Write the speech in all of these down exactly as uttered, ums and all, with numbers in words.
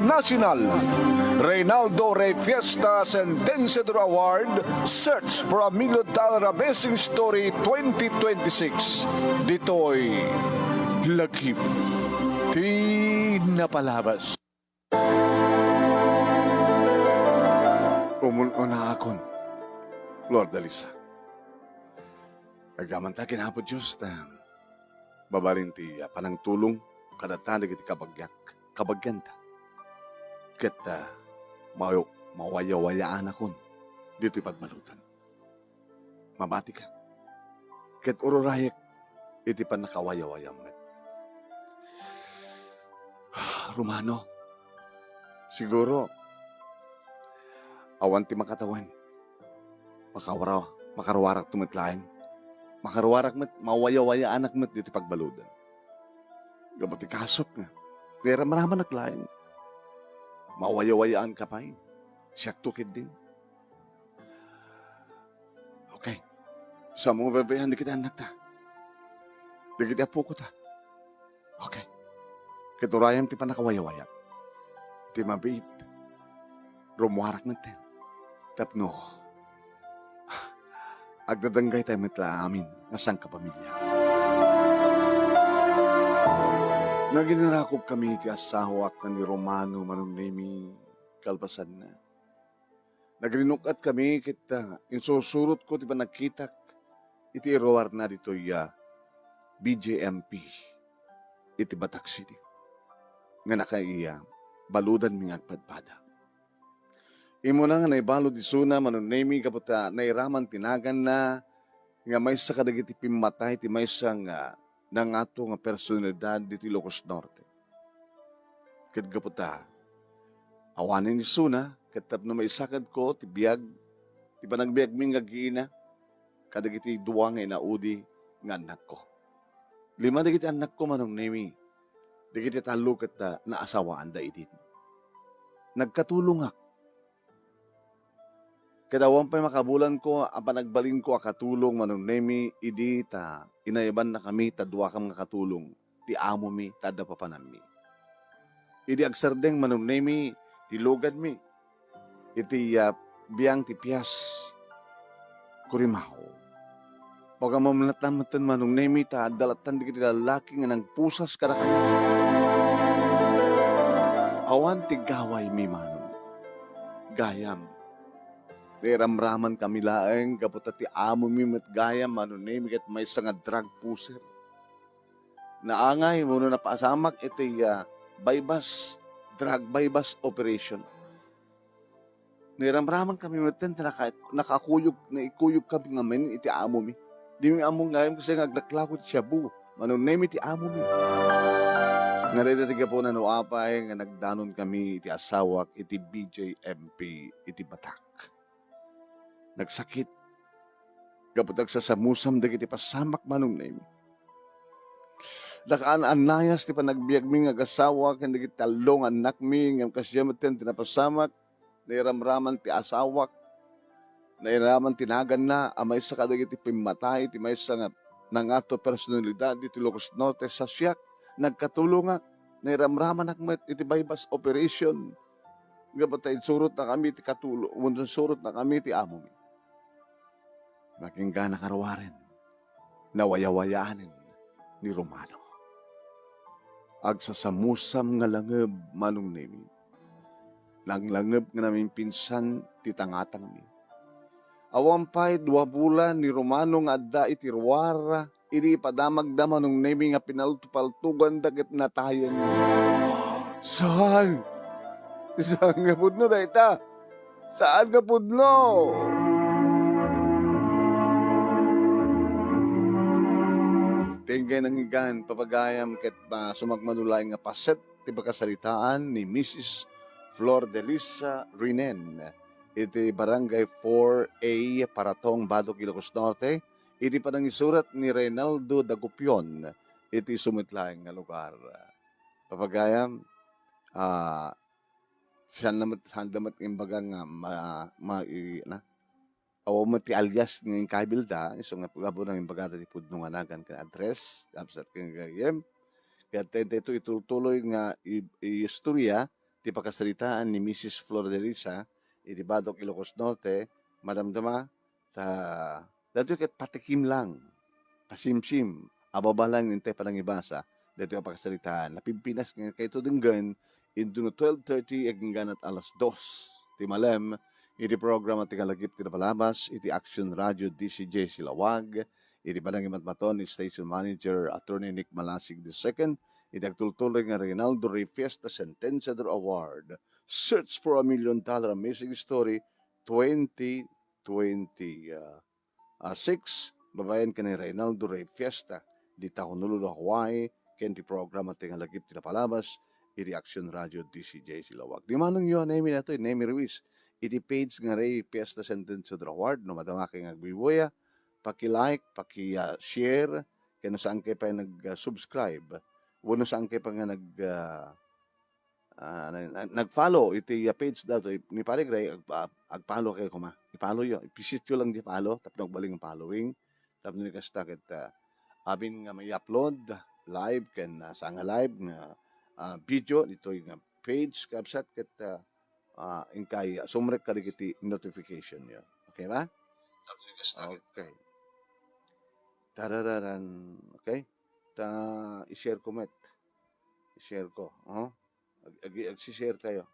National Reynaldo Rey Fiesta Sentenciador Award, Search for a Million Dollar Amazing Story twenty twenty-six. Ditoy lagip ti napalabas. Umun-unakon, Flor de Lisa. Agamanta ken Apo Dios ta mabalin ti, ah, panangtulong kadata dagiti kabagiak, kabagianta. Ket, ah, maw-, mawayawayaanakon ditoy pagbaludan. Mabatika. Ket ururayek iti pannakawayawayam met. Romano, siguro, awan ti makatawen. Makawara-, makaruarakto met laeng. Makaruarak met, mawayawayaanak met ditoy pagbaludan. Gapu ti kasok nga, nairamramanak laeng. Mawayawayaan ka pay. Siakto ketdin. Okay. Saanmo nga baybay-an dagiti annakta. Dagiti apokota. Okay. Ket urayem ti pannakawayawayam. Ti mabiit, rummuarak metten. Tapno agdadanggaytay met la amin nga sangkapamilya. Naginarakopkami ti asawak ken ni Romano, Manong Nemi, kalpasanna. Nagrinuk-atkami ket, ah, insursurotko ti panagkitak iti iruarna ditoy, ah, B J M P iti Batac City nga nakaiya baludanmi nga agpadpada. Immuna nga naibalud isuna, Manong Nemi, gapu ta nairaman ti naganna nga maysa kadagiti pimmatay ti maysa nga nangato nga personalidad ditoy Ilocos Norte. Ket gapu ta awanen isuna, ket tapno maisakadko ti biag, ti panagbiagmi nga agina kadagiti dua nga inaudi nga annakko. Lima dagiti annakko, Manong Nemi. Dagiti tallo ket, ah, naasawaanda idin. Nagkatulongak. Ket awan pay makabulanko a panagbalinko a katulong, Manong Nemi, idi ta inayabannakami ta duakam nga katulong ti amomi ta adda papanammi. Idi agsardeng, Manong Nemi, ti luganmi iti, ah, biang ti Pias, Corimao. Pagamamnatan metten, Manong Nemi, ta adda lattan dagiti lallaki nga nagpusas kadakami. Awan ti gawaymi, Manong. Gayam, nairamramankami laeng gapu ta ti amomi met gayam, Manong Nemi, ket maysa nga drug pusher. Naangay wenno napasamak iti, ah, buy-bust, drug buy-bust operation. Nairamramankami metten ta naka-, nakakuyog, naikuyogkami ngamin iti amomi. Dimi ammo gayam kasla nga aglaklako ti shabu, Manong Nemi, ti amomi. Ngarud, ti gapuna no apay nga nagdanon kami iti asawak iti B J M P iti Batac. Nagsakit. Gapu ta agsasamusam dagiti pasamak, Manong Nemi. Nakaan-annayas ti panagbiagmi nga agasawa ken dagiti tallo nga annakmi, ngem kasdiay metten ti napasamak, nairamraman ti asawak, nairamraman ti naganna a maysa kadagiti pimmatay ti maysa nga nangato a personalidad iti Ilocos Norte. Sa siak, nagkatulongak, nairamramanak met iti buy-bust operation. Gapu ta insurotnakami ti katulo-, insurotnakami ti amomi. Makinggana karuaren, nawayawayaanen ni Romano. Agsasamusam nga langeb, Manong Nemi. Nanglangeb nga namimpinsan ti tangatangmi. Awan pay dua bulan ni Romano nga adda iti ruar idi ipadamagda, Manong Nemi, nga pinaltopaltoganda ket natayen. Saan? Saan nga pudno dayta? Saan nga pudno? Ti inggay nangyigan, papagayam, ket, ah, sumagmamano laeng nga paset ti pakasaritaan ni Missus Flor de Lisa Rinen iti Barangay four A, Paratong, Badoc, Ilocos Norte, iti panangisurat ni Reynaldo Dagupion iti isu met laeng nga lugar. Papagayam, ah, saan na met, saan da met imbaga nga ma-, ma-, i-, na, awan met ti alias nga inkabilda, isu nga gapu na imbagada ti pudno nga nagan ken address, kabsat ken gayem. Kaya daytoy itultuloy nga i-, i-istorya ti pakasaritaan ni Misis Flor de Risa iti Batok, Ilocos Norte, madamdama, ta datoy ket patikim lang, pasimsim, ababa lang intay panangibasa datoy a pakasaritaan. Napimpinas nga kayto denggen, intono twelve thirty agingganat alas dos ti malem, iti programa ti Kalagip ti Napalabas, iti Action Radio D C J Silawag, iti panangimatmaton ni Station Manager Attorney Nick Malasig the second, iti agtultuloy nga Reynaldo Rey Fiesta Sentencia de Oro Award, Search for a Million Dollar Missing Story twenty twenty, ah, ah, six, babaen ken ni Reynaldo Rey Fiesta, dita Honolulu, Hawaii, ken ti programa ti Kalagip ti Napalabas, iti Action Radio D C J Silawag. Di manong yo, Nemi datoy, Nemi Ruiz, iti page nga Rey Fiesta Sentencia de Oro Award, no madamaka nga agbuybuya, paki-like, paki, ah, share, ken no saankay pay nag, ah, subscribe, wenno saankay pay nga nag, ah, ah, na-, na-, nag-follow iti, ah, page datoy ni Pare Gray, ag-, ah, ag-follow kayo koma. I-follow yo, ipisityo lang di follow, tapno agbalin nga following, tapno ni kasta ket, ah, amin nga mai-upload live ken, ah, saan nga live nga, ah, video ditoy nga page, kabsat, ket, ah, ah, inkay, ah, sumrek kadagiti notification yo. Okay ba? Okay. Tarararan. Okay. Ta, i-share ko met. I-share ko, oh. Ag-, ag-, agsi-share tayo.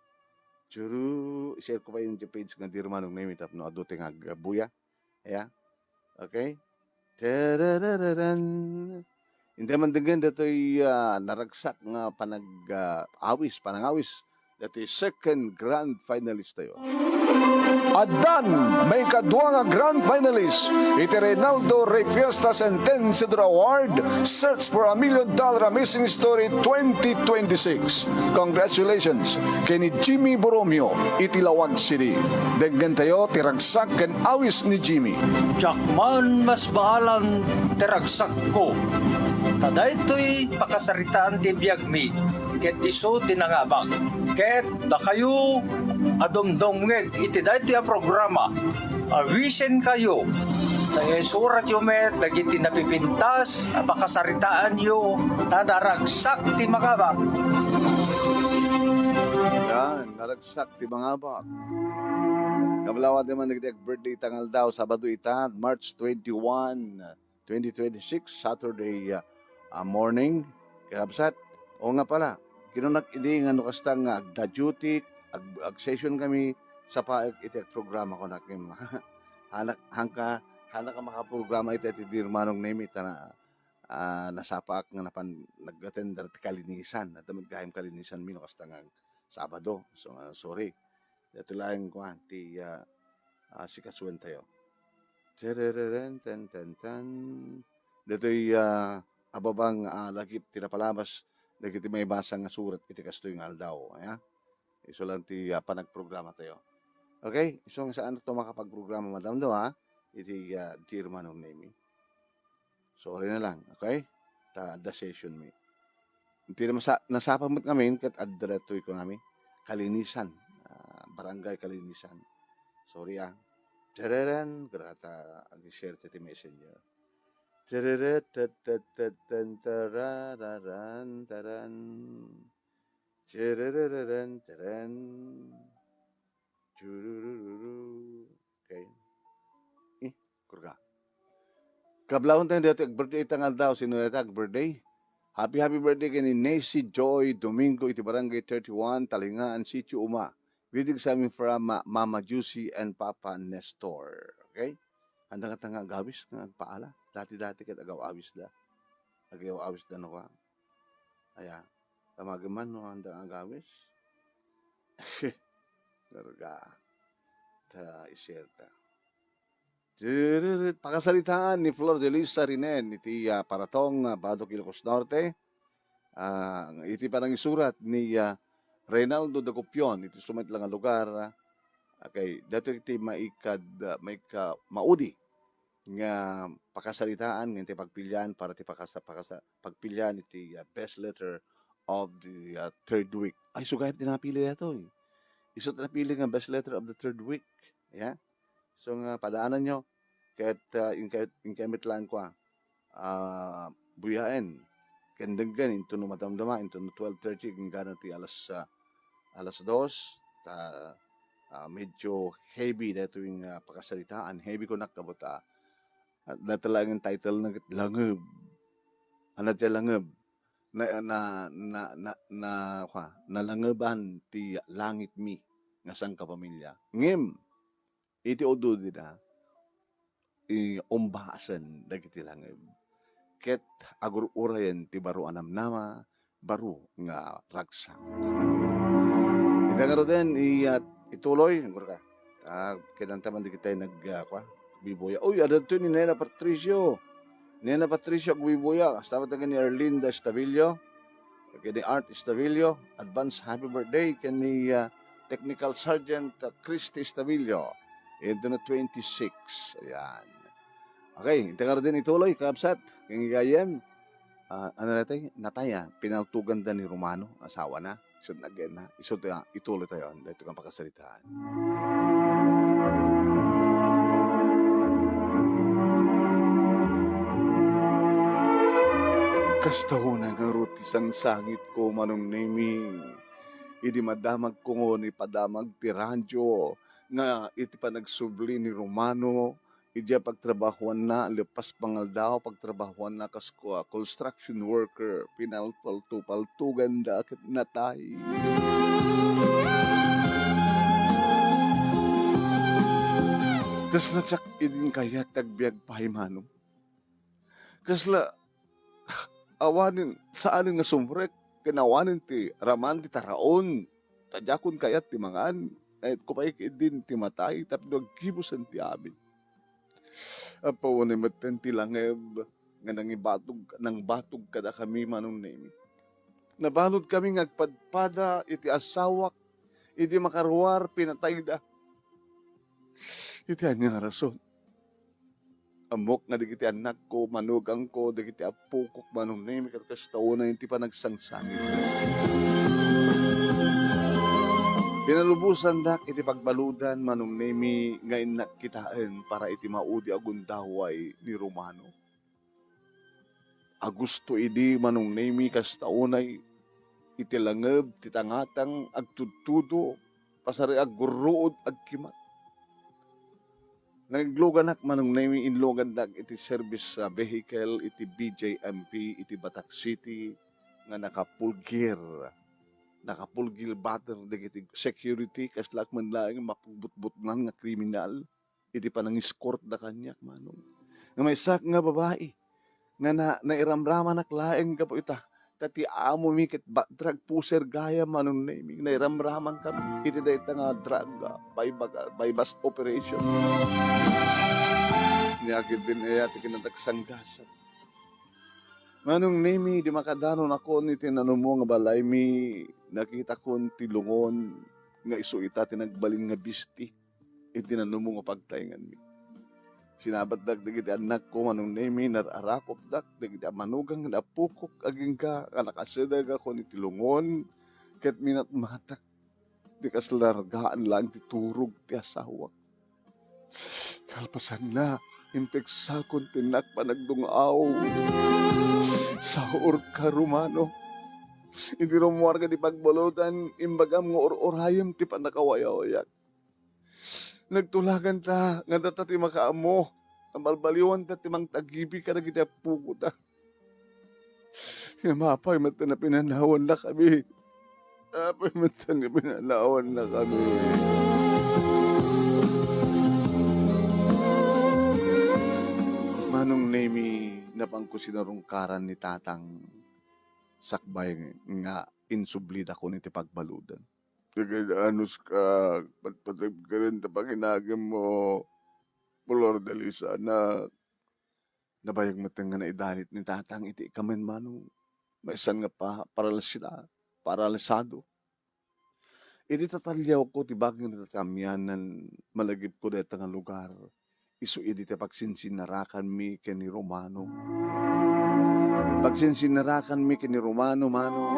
Churu, i-share ko pa yung page nga Dear Manong Nemi tapno adu ti nga agbuya. Yeah? Okay? Tarararan. Hindi man denggen datoy, ah, naragsak nga panag, ah, awis, panangawis. Dati second grand finalist tayo. Addan maikadua nga grand finalist iti Reynaldo Rey Fiesta Sentencia de Oro Award, Search for a Million Dollar Amazing Story twenty twenty-six. Congratulations ken ni Jimmy Borromeo iti Laoag City. Denggen tayo ti ragsak ken awis ni Jimmy. Diak man masbaalan ti ragsakko. Ta daytoy pakasaritaan ti biagmi, ket isu ti nangabak. Ket dakayo a dumdumngeg iti daytoy a programa, awisenkayo, ta isuratyo met dagiti napipintas a pakasaritaanyo, ta naragsak ti mangabak. Yan, naragsak ti mangabak. Kablawat naman dagiti ag-birthday ita nga aldaw, Sabado ita, March twenty-one, twenty twenty-six, Saturday, ah, ah, morning. Kakabsat, o nga pala, kinunak idi nga no kasta nga agda-duty, ag-, ag-session kami sa paek iti agprograma ko na kim. Hanak, hangka, hanak a makaprograma iti, iti Dear Manong Nemi, ta na, ah, nasapaak nga napan nag-attend ti kalinisan. Adda met gayam kalinisan mi no kasta nga Sabado. So, ah, sorry. Daytoy laeng kuan ti, ah, ah, sikasuen tayo. Terereren, ten, ten, ten. Daytoy, ah, ababang, ah, lagip ti napalabas dagiti maibasa nga surat iti kastoy nga aldaw, aya? Isu lang ti, ah, panagprograma tayo. Okay? Isu nga saan to makapagprograma, madam, no, ha? Iti, ah, Dear Manong Nemi. Sorry na lang, okay? Ta, adda session mi. Iti na masa-, nasapa met ngamin ket adda daytoy kunami, Kalinisan, ah, Barangay Kalinisan. Sorry, ah. Tereren, grata, ag-share ti messenger. Tereret, tet, tet, tet, ten, tarararan, taran. Terereren, teren. Chururururu. Okay. Eh, kurga. Kablaon tayo dito, ag-birthday ita nga aldaw. Sino dayta ag-birthday? Happy, happy birthday kay ni Nancy Joy Domingo iti Barangay thirty-one, Talingaan, Sitio Uma. Greetings sa amin from, uh, Mama Juicy and Papa Nestor. Okay? Handa ka nga agawis nga agpaala. Dati-dati ket agaw-awis da. Agaw-awis da no ka. Aya. Tamagen man no handa nga agawis. Karga. Ta, i-share ta. Tururut. Pakasaritaan ni Flor de Lisa Rinen iti, ah, Paratong, ah, Batok, Ilocos Norte. Ah, iti panangisurat ni, ah, Reynaldo Dagupion iti sumet lang nga lugar, ah, okay, daytoy iti maikad-, ah, maika-, maudi nga pakasaritaan nga iti pagpilian para ti pakasa-, pakasa-, pagpilian iti, ah, best letter of the, ah, third week. Ay, sugayep ti napili daytoy. Isu ti napili nga best letter of the third week. Yeah? So nga, padaananyo, ket, ah, inkay-, inkay met laeng kua, ah, buyaen, ken denggen, intono madamdama, intono twelve thirty, inggana ti alas, ah, alas dos, ta, ah, medyo heavy daytoy nga pakasaritaan. Heavy kunak kabut, ah, ah, dayta laeng title na ket langeb. Ano ti langeb? Na, na, na, na, na, kwa, nalangeban ti langitmi nga sangkapamilya. Ngem, iti ududida, i-, umbasen dagiti langeb. Ket agur-urayen ti baro a namnama, baro nga ragsak. Ita ngaruden, iyat, ituloy, gurka. Ah, kinanta man dagiti nag, ah, kwa, bibuya. Uy, adda ditoy ni Nena Patricio. Nena Patricio, agbibuya. Hasta met ken ni Erlinda Estavillo. Ken ni Art Estavillo, advance happy birthday ken ni, ah, Technical Sergeant, ah, Christy Estavillo. Into na twenty-six. Ayan. Okay, ita ngaruden ituloy, kabsat. Ken gayem, ah, ano natay? Natay, ah, pinaltuganda ni Romano, asawana. Isut' naggenna. Isut', ah, ituloy tayo. Daytoy nga pakasaritaan. Kasta unay ngarud ti sangsangitko, Manong Nemi. Idi madamagko nga ipadamag ti radio nga iti panagsubli ni Romano, idiay pagtrabahoanna, lepas pangaldaw, pagtrabahoanna kas kua-, construction worker, pinalpalto-paltoganda ket natay. Kasla diak idin kayat ti agbiag pay, Manong. Kasla awanen, saanen nga sumrek, ken awanen ti raman ti taraon. Ta diakon kayat ti mangan, kayatko pay idin ti matay tapno aggibusen ti amin. Apo, unay metten ti langeb nga nangibatog, nangbatog kadakami, Manong Nemi. Nabanudkami nga agpadpada iti asawak idi makaruar pinatayda. Iti ania nga rason? Ammok nga dagiti annakko, manugangko, dagiti appokok, Manong Nemi, ket kasta unay ti panagsangsangit. Pinalubosandak iti pagbaludan, Manong Nemi, nga innak kitaen para iti maudi a gundaway ni Romano. Agusto idi, Manong Nemi, kasta unay iti langeb ti tangatang agtudtudo, pasari aggurruod agkimat. Nangigluganak, Manong Nemi, inlugandak iti service, ah, vehicle iti B J M P iti Batak City nga nakapulgir, nakapulgir batter dagiti security, kasla met laeng mapugbutbutnan nga kriminal iti panangiskortda kaniak, Manong. Nga maysak nga babai nga na-, nairamramanak laeng gapu ita. Ta ti amomi ket ba-, drug pusher gayam, Manong Nemi. Nairamramankami iti dayta nga drug, ah, buy bag-, buy bust operation. Nia ketdin aya ti kinatagsanggasat. Manong Nemi, idi makadanonakon iti nanumo nga balaymi, nakitakon ti lungon nga isu ita ti nagbalin nga bisti iti nanumo nga pagtaenganmi. Sinabatdak dagiti annakko, Manong Nemi, nar-arakopdak dagiti manugang ken appokok, agingga nga nakasedegakon iti lungon, ket minatmatak ti kasla nargaan laeng ti turog ti asawak. Kalpasanna, impeksakon ti innak panagdung-aw. Saurka, Romano. Idi rummuarka iti pagbaludan, imbagam nga ur-urayem ti pannakawayawayak. Nagtulaganta nga data ti makaammo, nga balbaliwanta ti mangtagibi kadagiti appokota. Ngem apay met ti napinanawannakami? Apay met ti napinanawannakami? Manong Nemi, napanko sinarungkaran ni Tatang sakbay nga insublidakon iti pagbaludan. Dagiti anuska, patpateg ka rin ta panginagem mo, Flor de Lis, anak. Nabayag met nga naidanit ni Tatang iti ikamen, Manong. Maysan nga pa-, paralisida-, paralisado. Idi tataliawko ti baging ti kamianan, malagipko dayta nga lugar. Isu idi ti pagsinsinarakanmi ken ni Romano. Pagsinsinarakanmi ken ni Romano, Manong.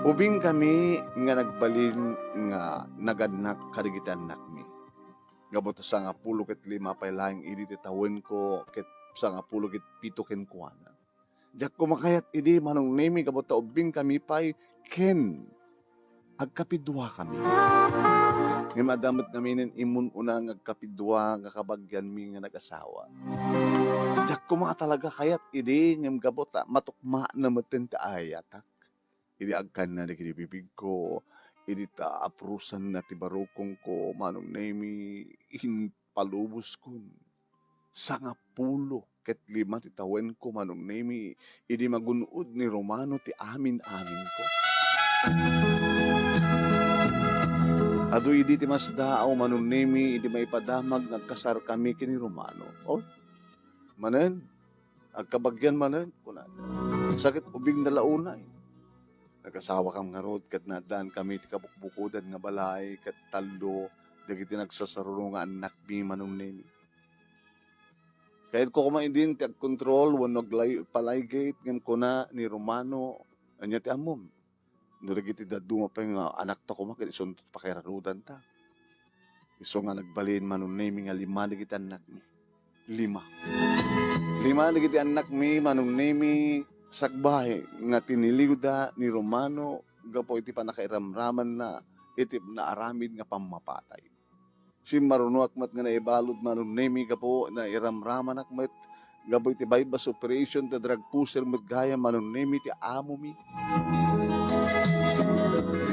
Ubingkami nga nagbalin nga nagannak kadagiti annakmi. Gapu ta sangapulo ket lima pay laeng idi ti tawenko ket sangapulo ket pito kenkuana. Diak koma kayat idi, Manong Nemi, gapu ta ubbingkami pay ken agkapiduakami. Ngem adda met ngaminen immun-una nga agkapidua nga kabagianmi nga nagasawa. Diak koma talaga kayat idi, ngem gapu ta matukmana metten ti ayatak. Idi agkanna dagiti bibigko, idi ta aprusanna ti barukongko, Manong Nemi, impaluboskon. Sangapulo ket lima ti tawenko, Manong Nemi, idi magun-od ni Romano ti amin-aminko. Adu idi ti masdaaw, Manong Nemi, idi maipadamag nga agkasarkami ken ni Romano. Oh, manen, agkabagian manen, kunana. Sakit ubingna la unay. Nagasawakam ngarud ket naaddankami ti kabukbukodan nga balay ket tallo dagiti nagsasaruno nga annakmi, Manong Nemi. Kayatko koma idin ti agkontrol wenno aglay-, palaygit ngem kuna ni Romano, "Ania ti ammom? No dagiti dadduma pay nga anakta koma ket isunto ti pakairarudanta." Isu nga nagbalin, Manong Nemi, nga lima dagiti annakmi. Lima. Lima dagiti annakmi, Manong Nemi, sakbay nga tiniliwda ni Romano gapu iti pannakairamramanna iti naaramid nga pammapatay. Simmarunoak met nga naibalud, Manong Nemi, gapu nairamramanak met gapu iti buy-bust operation ta drug pusher met gayam, Manong Nemi, ti amomi.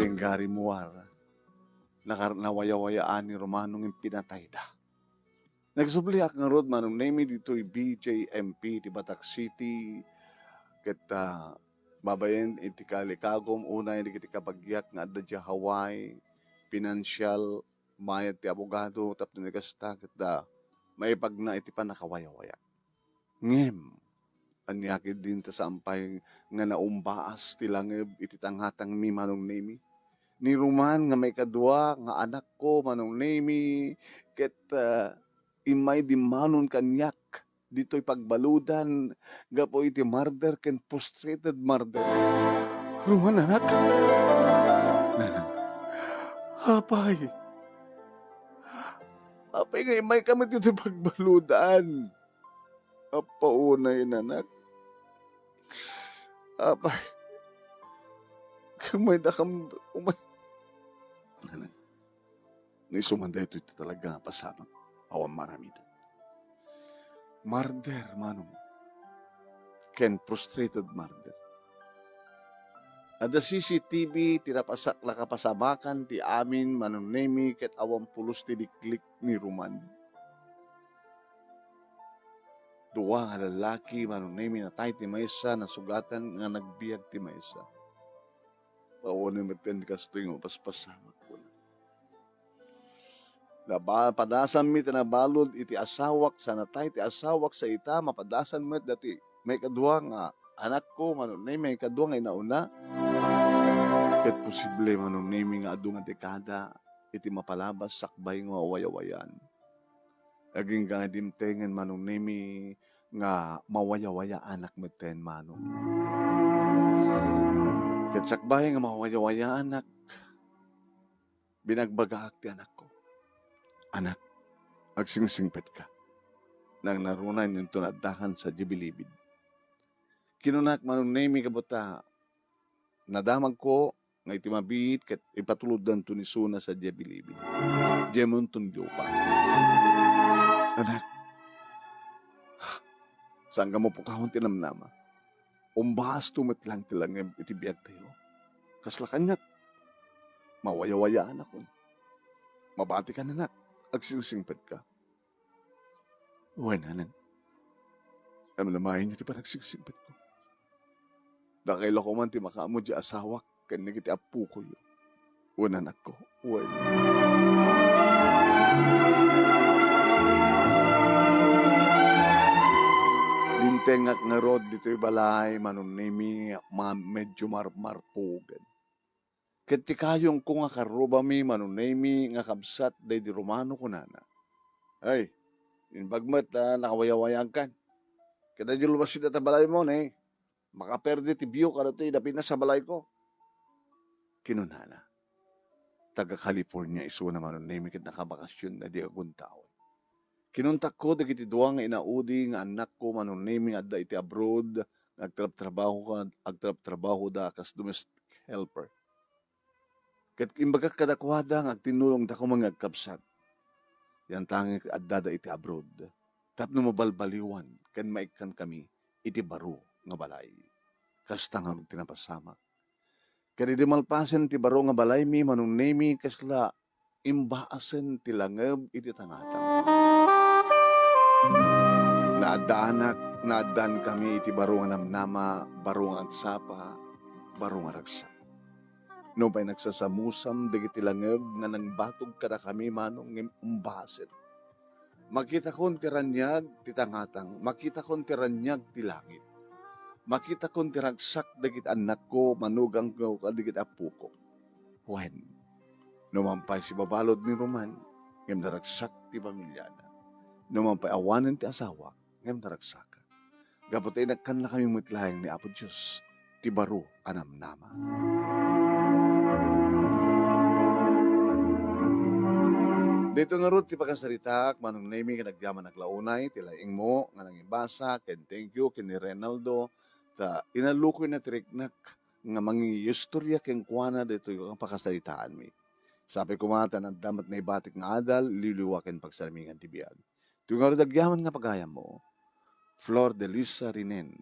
Ringgari muar. Nakar-, nawayawayaan ni Romano ngem pinatayda. Nagsubliak ngarud, Manong Nemi, ditoy B J M P ti Batac City, ket, ah, babaen iti kalikagum, unay dagiti kabagiak nga adda diay Hawaii, pinansial, mayat ti abogado, tapno ni kasta, ket, ah, maipagna iti pannakawayawaya. Ngem, ania ketdin ta saan pay nga naumbaas ti langeb iti tangatangmi, Manong Nemi? Ni Roman nga maikadua nga anakko, Manong Nemi, ket, ah, immay dimmanon kaniak ditoy pagbaludan gapu iti murder ken frustrated murder. Roman, anak? Nanang. Apay. Apay nga immaykami ditoy pagbaludan. Apay unay, anak. Apay. Umaydakam, umay-, Nanang, no isu man daytoy ti talaga nga pasamak, awan maramiden. Murder, Manong. Ken frustrated murder. Adda C C T V ti napasak-, nakapasamakan ti amin, Manong Nemi, ket awan pulos ti liklik ni Roman. Dua nga lallaki, Manong Nemi, natay ti maysa, nasugatan nga nagbiag ti maysa. Awanen met ti kastoy nga mapaspasamak, kuna. Naba-, padasanmi ti nabalud iti asawak, sa natay ti asawak, sa ita, mapadasan met dati maikadua nga anakko, Manong Nemi, maikadua nga inauna. Ket posible, Manong Nemi, nga adu nga dekada iti mapalabas sakbay nga mawayawayaan. Agingga nga dimtengen, Manong Nemi, nga mawayawayaanak metten, Manong. Ket sakbay nga mawayawayaanak, binagbagaak ti anakko. Anak, agsingsingpetka. Nangnarunay inton addakan sadiay bilibid. Kinunak, Manong Nemi, gapu ta nadamagko nga iti mabiit ket ipatuloddanto ni Suna sadiay bilibid. Diay munton lupa. Anak, saanka mapukawan ti namnama. Umbaasto met lang ti langeb iti biagtayo. Kasla kaniak, mawayawayaan akon. Mabatikan, anak, agsingsingpetka. Wen, anak. Namnamaenyo ti panagsingsingpetko. Dakay la koma ti makaammo diay asawak ken dagiti appokoyo. Wen, anakko. Wen. Dimtengak ngarud ditoy balay, Manong Nemi, ma-, medyo mar-, marpugen. Ket ti kayongko nga karrubami, Manong Nemi, nga kabsat daydi Romano, kunana, "Ay, imbag met a nakawayawayaagkan. Ket adi lumasid ta balaymo, ne? Makaperde ti view kadatoy dapinas a balayko," kinunana. Taga-California isuna, Manong Nemi, ket nakabakasionna diay aguntawen. Kinuntakko dagiti dua nga inaudi nga annakko, Manong Nemi, nga adda iti abroad, agtrabtrabaho ka, agtrabtrabahoda kas domestic helper. Ket imbagak kadakuada nga agtinnulongda koma nga agkabsat. Yan tangek addada iti abroad, tapno mabalbaliwan ken maikkan kami iti baro nga balay. Kasta ngarud ti napasamak. Ket idi malpasen ti baro nga balaymi, Manong Nemi, kasla imbaasen ti langeb iti tangatang. Naaddaanak, naaddaan kami iti baro nga namnama, baro nga agsapa, baro nga ragsak. Nupay nagsasamusam dagiti langeb nga nangbatog kadakami, Manong, ngem umbasen. Makitakon ti raniag ti tangatang, makitakon ti raniag ti langit. Makitakon ti ragsak dagiti annakko, manugangko, kadagiti appoko. Wen, no man pay sibabalud ni Roman, ngem naragsak ti pamiliana. No man pay awanen ti asawa, ngem naragsak. Gapu ta inakkannakami met laeng ni Apo Dios ti baro a namnama. Daytoy ngarud ti pakasaritaak, Manong Nemi, ken agyaman aglaunay ti laingmo nga nangimbasa, ken thank you ken ni Reynaldo, ta inallukoyna ti riknak nga mangiistoria kenkuana daytoy nga pakasaritaanmi. Sapay koma ta adda met naibatik nga adal, liwliwa ken pagsarmingan ti biag. Ti ngarud agyaman nga pagayammo, Flor de Lisa Rinen,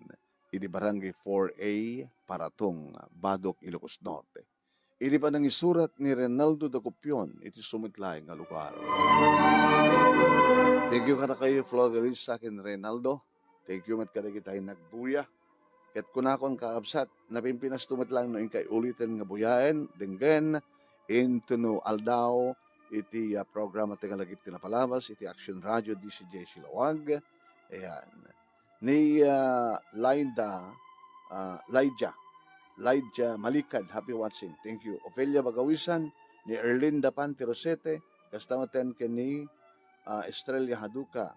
idi Barangay four A, Paratong, Badoc, Ilocos Norte. Idi panangisurat ni Reynaldo Dagupion iti sumet laeng nga lugar. Thank you kadakayo, Flor de Lisa ken Reynaldo. Thank you met kadagiti nagbuya. Ket kunakon, kakabsat, napimpinasto met laeng no inkay uliten nga buyaen, denggen, intono aldaw, iti, ah, programa ti nga lagip ti napalabas, iti Action Radio, D C J Silawag. Ayan. Ni, ah, Laida, ah, Laija, Laija Malikad, happy watching. Thank you. Ofelia Bagawisan, ni Erlinda Panti Rosete, kasta met ken ni, ah, Estrella Haduka,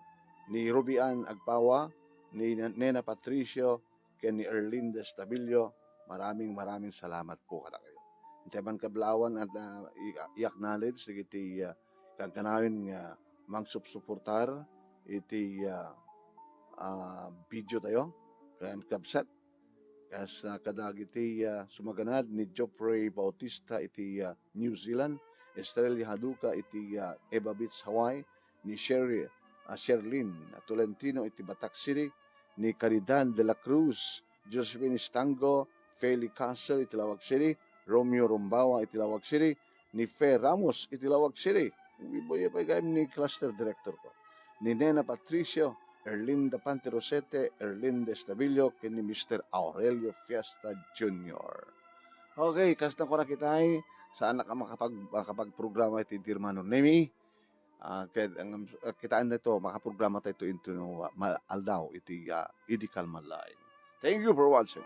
ni Rubian Agpawa, ni Nena Patricio, ken ni Erlinda Estabilio. Maraming, maraming salamat po kadakayo. Intay man kablaawan at, ah, i-, i-acknowledge dagiti, ah, kankanayon nga mangsupsuportar iti, ah, ah, video tayo, ken kabsat. Kas, ah, kadagiti, ah, sumaganad ni Geoffrey Bautista iti, ah, New Zealand, Estrella Haduka iti, ah, Eva Beach, Hawaii, ni Sherry, ah, Sherlyn Tolentino iti Batac City, ni Caridad de la Cruz, Josephine Estango, Feli Castle iti Laoag City, Romeo Rumbawa iti Laoag City, ni Fe Ramos iti Laoag City. Ibuya pay gayam ni cluster director ko. Ni Nena Patricio, Erlinda Panti Rosete, Erlinda Estabilio, ken ni Mister Aurelio Fiesta Junior. Okay, kasta ko na kitay, saan ka makapag-, makapagprograma iti Dirmano Nemi. Ah, ket, ang, ah, kitaan na ito, makaprograma tayo ito into, ah, ma-, aldaw iti, ah, idi kalman laeng. Thank you for watching.